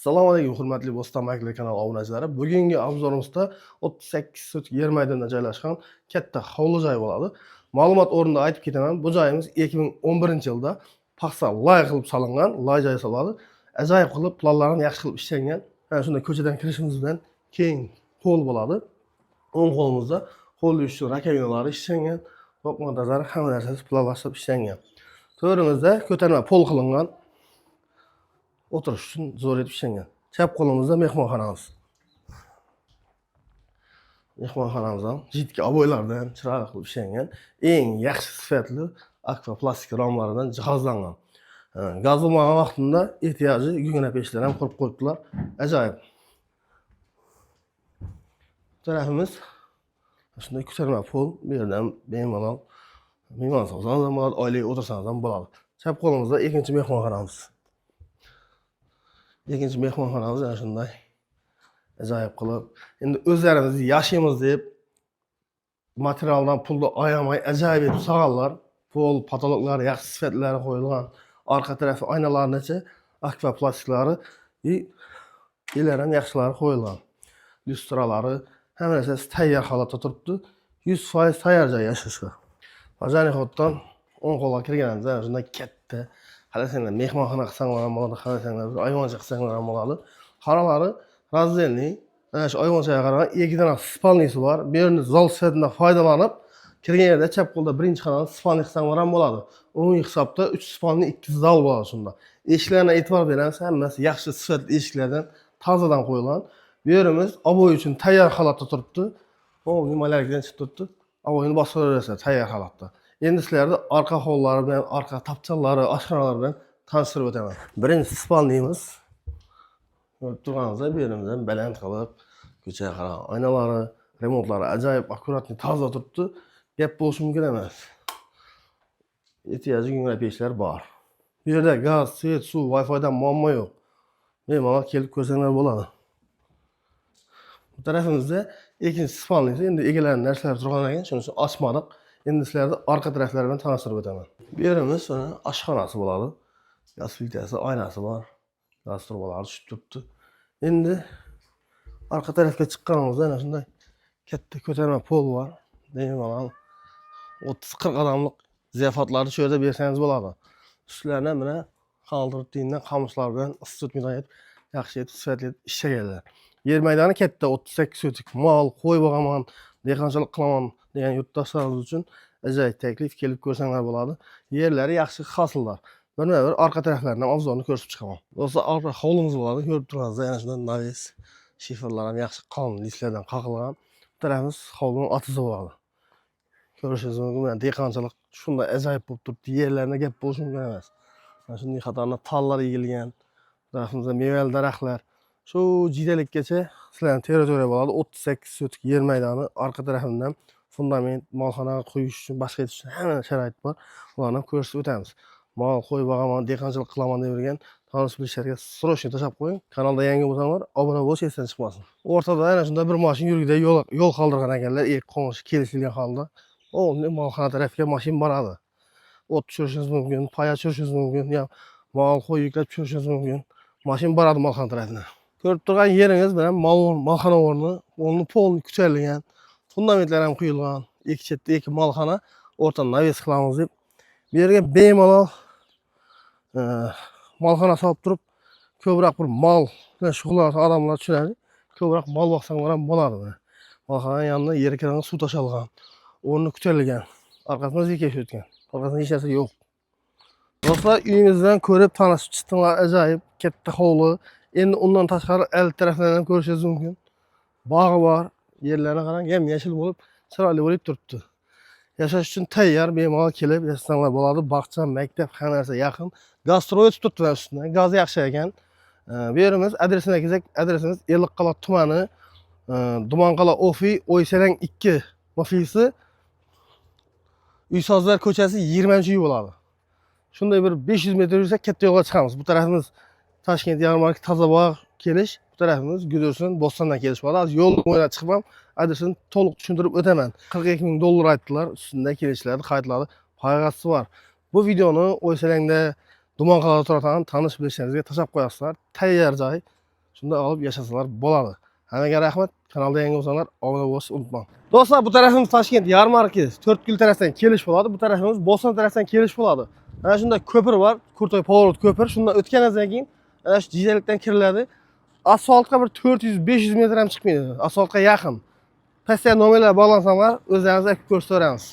Assalomu alaykum, hurmatli Bo'ston Makler kanali obunachilari. Bugungi обзор imizda 38 sotik yer maydonida joylashgan katta hovli joy bo'ladi. Ma'lumot o'rnida aytib ketaman, bu joyimiz 2011-yilda paxsa loy qilib solingan, loy joy soladi. Ajoyib qilib planlarini yaxshi qilib ishlangan. Mana shunda ko'chadan kirishimiz bilan keng qo'l bo'ladi. O'ng qo'limizda hovli uchun раковина lari ishlangan, to'q montajlari, hamma narsasi planlashtirib ishlangan. To'rimizda ko'tarma pol qilingan. O'tirish uchun zo'r etib ishlangan. Chap qo'limizda mehmonxonamiz. Mehmonxonamiz ham жидкий обой lardan chiroyli qilib ishlangan. Eng yaxshi sifatli akfa plastik romlaridan jihozlangan. Ha, gaz bo'lmagan vaqtida ehtiyoji gugina pechlar ham qurib qo'yibdilar. Ajoyib. Bu tarafimiz shunday ko'tarma pol, bu yerdan bemalol mehmon solsangiz ham bo'ladi, oilaga o'tirsangiz ham bo'ladi. Chap qo'limizda ikkinchi mehmonxonamiz. Ikkinchi mehmonxonamiz ana shunday ajoyib qilib, endi o'zlarimiz yashaymiz deb materialdan pulni ayamay ajoyib etib solganlar. Pol, потолок lari yaxshi sifatlari qo'yilgan. Orqa tarafi oynalarnichi akfa plastiklari и ilar ham yaxshilari qo'yilgan. Lyustralari, hamma narsasi tayyor holatda turibdi. 100% tayyor joy yashashga. Пожарный ход dan o'ng qo'lga kirganimizda ana shunday katta, xohlasanglar mehmonxona qilsanglar ham bo'ladi, xohlasanglar bir ayvoncha qilsanglar ham bo'ladi. Xonalari раздельный. Ana shu ayvonchaga qaragan ikkita спальный si bor. Bu yerni zal sifatida foydalanib, kirgan yerda chap qo'lda birinchi xonani спальный qilsanglar ham bo'ladi. Umumiy hisobda 3 спальный, 2 zal bo'ladi shunda. Eshiklarına e'tibor beramiz, hammasi yaxshi sifatli eshiklardan tozadan qo'yilgan. Bu yerimiz обой uchun tayyor holatda turibdi. Полный малярка dan chiqib turibdi. Обой ni bosiraverasizlar tayyor holatda. Endi sizlarni orqa hollari bilan, orqa tapchanlari, oshxonalari bilan tanishtirib o'taman. Birinchi спальный imiz. Ko'rib turganingizdek, bu yerimizdan baland qilib ko'chaga qaragan oynalari, remontlari ajoyib, аккуратный, toza turibdi. Gap bo'lishi mumkin emas. Ehtiyoji yengil pechlar bor. Bu yerda gaz, свет, suv, Wi-Fidan muammo yo'q. Bemalol kelib ko'rsanglar bo'ladi. Bu tarafimizda ikkinchi спальный si, endi egalarining narsalari turgan ekan, shuning uchun ochmadik. Endi sizlarni orqa taraflari bilan tanishtirib o'taman. Bu yerimiz mana oshxonasi bo'ladi. Gaz plitasi, oynasi bor. Gaz trubalari tushib turibdi. Endi orqa tarafga chiqqanimizda ana shunday katta ko'tarma pol bor. Bemalol 30-40 odamlik ziyofatlarni shu yerda bersangiz bo'ladi. Ustlarına mana qoldirib deyindan qamishlar bilan isitmaydigan etib, yaxshi etib, sifatli etib ishlaganlar. Yer maydoni katta, 38 sotik. Mol, qo'y boqaman, dehqonchilik qilaman degan yurtdoshlarimiz uchun ajoyib taklif, kelib ko'rsanglar bo'ladi. Yerlari yaxshi, hosildor. Birma-bir orqa taraflaridan обзор ni ko'rsatib chiqaman. Do'stlar, orqa hovlimiz bo'ladi. Ko'rib turganingizdek, ana shunday навес, shiferlar ham yaxshi qalin listlardan qoqilgan. Bu tarafimiz hovlining otizi bo'ladi. Ko'rishingiz mumkin, mana dehqonchilik shunday ajoyib bo'lib turibdi. Yerlarida gap bo'lishi mumkin emas. Mana shunday qatorda tallar egilgan. Bu tarafimizda mevali daraxtlar. Shu jiydalikkacha sizlarning territoriya bo'ladi. 38 sotik yer maydoni, orqa tarafimdan fundament, molxona quyish uchun, boshqa etish uchun hamma sharoit bor. Ularni ham ko'rsatib o'tamiz. Mol, qo'y boqaman, dehqonchilik qilaman deb yurgan tanish bilishlarga срочно tashlab qo'ying. Kanalda yangi bo'lsanglar, obuna bo'lish esdan chiqmasin. O'rtada ana shunday bir mashina yurgida yo'l qoldirgan ekanlar, eki qo'ng'ish kelishilgan holda. O, molxona tarafga mashina boradi. O't tushirishingiz mumkin, poya tushirishingiz mumkin, yo mol, qo'y yuklab tushirishingiz mumkin. Mashina boradi molxona tarafidan. Ko'rib turgan yeringiz bilan mol molxona o'rni, o'rni полный ko'tarilgan. Fundamentlar ham quyilgan. Ikki chetda ikki molxona, o'rtani навес qilamiz deb. Bu yerga bemalol molxona solib turib, ko'proq bir mol bilan shug'ullanadigan odamlar tushunadi. Ko'proq mol boqsanglar ham bo'ladi buni. Molxonaning yonida yer kirang'i suv tashalgan. O'rni ko'tarilgan. Orqasidan zikkash o'tgan. Orqasida hech narsa yo'q. Do'stlar, uyimizdan ko'rib tanishib chiqdinglar, ajoyib katta hovli. Endi undan tashqari el tarafdan ham ko'rishingiz mumkin. Bog'i bor. Yerlarni qarang, yam yashil bo'lib, chiroyli bo'lib turibdi. Yashash uchun tayyor, bemalol kelib yashasanglar bo'ladi. Bog'cha, maktab, hamma narsa yaqin. Gaz turib o'tib turibdi ustidan. Gaz yaxshi ekan. Bu yerimiz adresine kelsak, adresimiz Ellikqal'a tumani, Dumanqal'a Ofi, O'ysalang 2 mafiyasi, Uysozlar ko'chasi 20-uy bo'ladi. Shunday bir 500 metr yursak katta yo'lga chiqamiz. Bu tarafimiz Toshkent Yarmarka, Tozabog' kelish, bu tarafimiz Gudursun, Bo'stondan kelish bo'ladi. Hozir yo'l bo'ylab chiqib ham adresini to'liq tushuntirib o'taman. 42 ming dollar aytdilar, ustida kelishlardi, qaytiladi. Payg'asi bor. Bu videoni O'ysalangda, Dumanqal'ada turadigan tanish bilishlaringizga tashlab qo'yasizlar. Tayyor joy. Shunda olib yashasalar bo'ladi. Hammaga rahmat. Kanalda yangi bo'lsanglar, obuna bo'lishni unutmang. Do'stlar, bu tarafimiz Toshkent yarmarki, To'rtko'l tarafdan kelish bo'ladi. Bu tarafimiz Bo'ston tarafdan kelish bo'ladi. Ana shunda ko'pir bor, крутой поворот ko'pir. Shundan o'tgandan keyin ana shu Jizzalikdan kiriladi. Asfaltga bir 400-500 metr ham chiqmaydi. Asfaltga yaqin. Pastda nomerlar bog'lansanglar, o'zlaringiz aytib ko'rsataveramiz.